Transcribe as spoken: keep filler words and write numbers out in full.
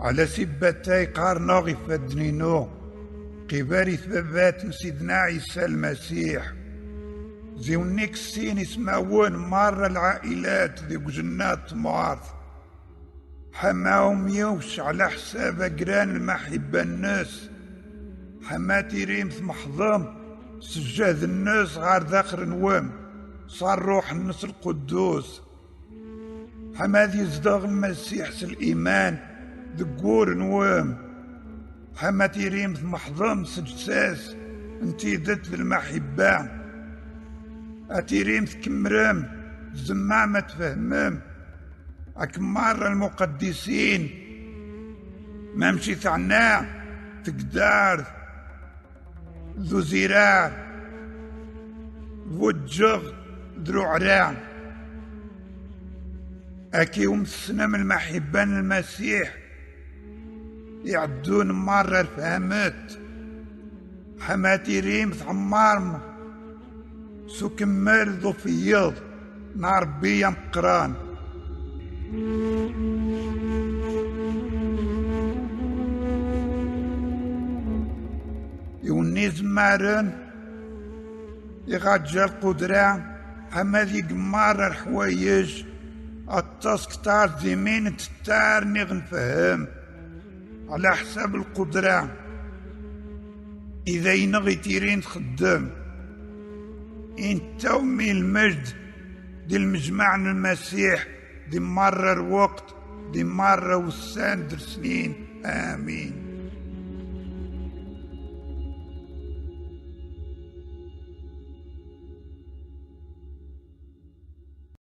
Ɛla sibbata i qqaren-aɣ ifadden-inu, qibarit Baba-tn Sidna Ɛisa Lmasiḥ. Ziwnek sin ismawen merra lɛailat deg ujenna n tmurt. Ḥama umyewc ɛla ḥsab agran lmaḥibba-nnes. Ḥama tirimt meḥḍem s jjehd-nnes ɣer daxel-nwen s ṛṛuḥ-nnes lquddus. Ḥama ad yezdeɣ Lmasiḥ s liman deg wur-nwen. Ḥama tirimt meḥḍem s lsas n tidet d lmaḥibba. A tirim tkemmrem tzemmam ad tfehmem akken merra lmuqaddisin, mamci teɛna tegdart d uzirar, buǧǧeɣ d ruɛra. Akiwm tessnem lmaḥibba n Lmasiḥ iɛeddun merra lfehmet. Ḥama tirim tɛemmarem s ukemmel d ufeyyeḍ n Ṛebbi ameqqran. Iwen izemmaren iɣaǧǧa lqudra, ḥama ad igemmar ar ḥwayej aṭas ktar d imin n tettar niɣ nfehhem ɛla ḥsab lqudra i d ayneɣ i tirin txeddem. Inta ummi lmejd di lmejmaɛ n Lmasiḥ di merra lweqt, di merra wussan d lsnin. Amin.